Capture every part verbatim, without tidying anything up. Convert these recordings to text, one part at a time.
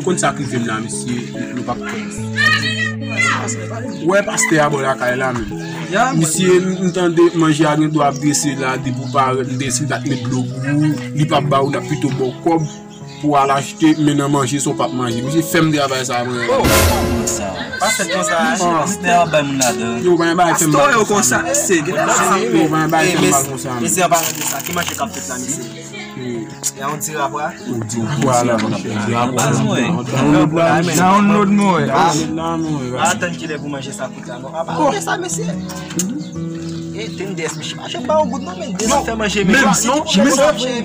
Konn sa k rive m la, mesye, nou p ap fè. Wè pastè a bò lakay la menm. Misye, m, m tande manje a gen dwa ap drese la, depi w parèt, m tande si l t ap met dlo pou ou, li p ap ba ou, l ap pito ba w kòb pou w al achte, men nan manje sa w p ap manje. Misye fè m travay sa mwen. Oh, sa. Pa fèt konsa, hein? Pastè a bay moun ladan. Yo, pa bay fè m mal konsa. Pastè yo konsa, mesye, gen sa. Yo, pa bay fè m mal konsa. Mesye, an palan de sa, ki manje k ap fèt la, mesye? E a yon ti rapwa? Vwala, monchè. Baz mwen. Download la, men. Download mwen. Pa atann kilè pou manje sa kout la, non. Apa, oh, sa, mesye. E, tendès, mesye. Pa janm ba yon goud, non, men. Deja fè manje, men. Non, non,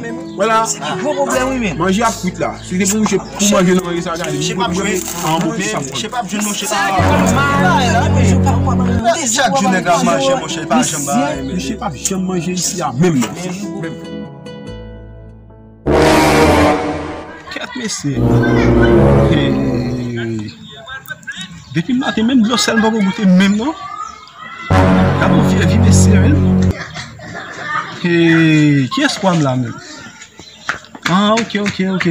men. Vwala. Gwo pwoblèm, wi, men. Manje ap kwit la. Si se pou manje, pou manje nan manje sa, gade. Manje p ap jwenn. An bon, sa. Manje p ap jwenn, non, manje p ap jwenn. Chak jou nèg ap manje, monchè, pa janm ba, men. Manje p ap janm manje isi a, menm, non. Kèt mesye. Hey. Depi maten, menm dlo sèl m poko goute menm non. Gade yon vye vi mesye, men. Hey, ki espwa m la menm? Ah, ok, ok, ok.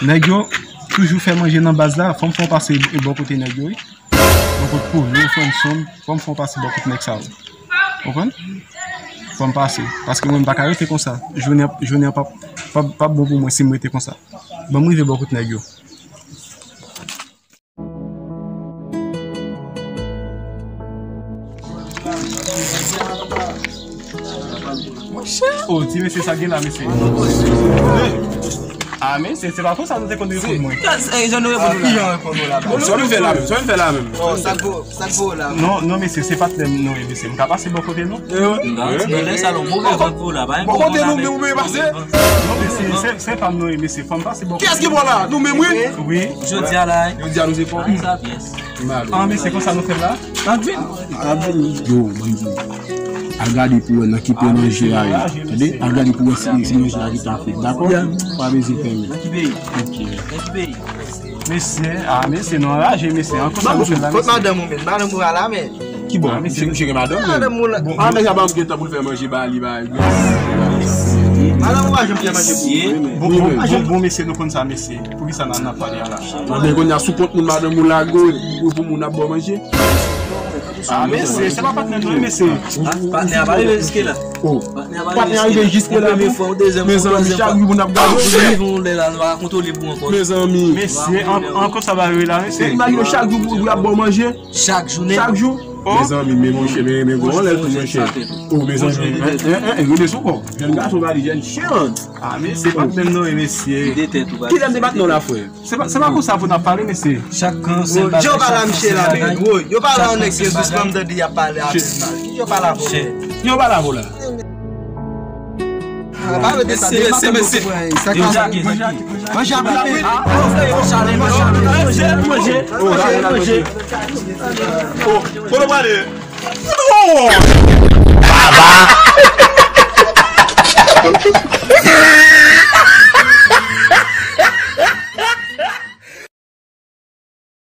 Nèg yo toujou fè manje nan baz la. Fò m fè yon pase bò kote nèg yo, wi. Bò kote Polo, Franson, fò m fè yon pase bò kote nèg sa yo. Konprann? Fò m pase. Paske mwen, m pa ka rete konsa. Jounen, jounen an p ap, p ap, p ap bon pou mwen si m rete konsa. Ban m rive bò kote nèg yo. Monchè! Oh, ti mesye, sa gen la, mesye. Ah, mesye, se pa konsa nou te konn reponn mwen. Jan nou reponn nou la. Sa nou fè la menm? Sa nou fè la menm? Sa k vo, sa k vo la? Non, non, mesye, se patnè m non, mesye. M ka pase bò kote nou? Nan ti bèlè sa, lè move vant pou la, pa gen pwoblèm. Bò kote nou, men ou menm pase? Non, mesye, se, se pa m non, mesye. Fò m pase bò kote. Kiyès ki bò la? Nou menm, wi. Wi. Jodi a la. Jodi a nou se fò. Ah, mesye, konsa nou fè la? N ap vin. N ap vin. Yo, bandi. Al gade pou wè nan ki pye manje a ye. Tande? Al gade pou wè si, si manje a ki ta fèt. Dakò? Pa bezwen pè. Nan ki peyi? Ok. Nan ki peyi? Mesye, ah, mesye, nou anraje, mesye. An konsa nou fè la, mesye. Kot madanm ou, men? Madanm ou a la, men. Ki bò? Ah, mesye, misye gen madanm, men. Madanm ou la. Ah, nèg la pa m gen tan pou l fè manje ba li, ba li. Madanm ou pa janm fè manje pou ou, men. Bon, bon, bon, mesye, nou konn sa, mesye. Poukisa n ap pale a la? Anben, kounye a sou kont moun madanm ou lage w, pou moun ap ba w manje. Ah, mesye, se pa patnè nou, mesye. Patnè a pa rive jiske la. Oh. Patnè a rive jiske la, men. Mezanmi, chak jou pou n ap gade. Mezanmi. Mesye, an, an konsa va rive la, mesye. Imajine chak jou pou, pou y ap ba w manje. Chak jounen. Chak jou. Oh. Mezanmi, men monchè, men, men, bon, lè tou, monchè. Oh, mezanmi. Hein, hein, hein, rele sou kò. Jèn gason, pa li jèn chen. Ah, mesye, patnè nou, mesye. Kilè m te patnè w la, frè? Se pa, se pa konsa pou n ap pale, mesye. Chak kan se... Yo pale a misye la, men gwo. Yo pale a yon nèg Jezi, kòm tande y ap pale a misye. Yo pale a vòlè. Yo pale a vòlè. Pale de sa, mesye, mesye. Manje a koute. Manje a koute. Manje, manje, manje. Manje, manje. Oh, kote w prale? Oh!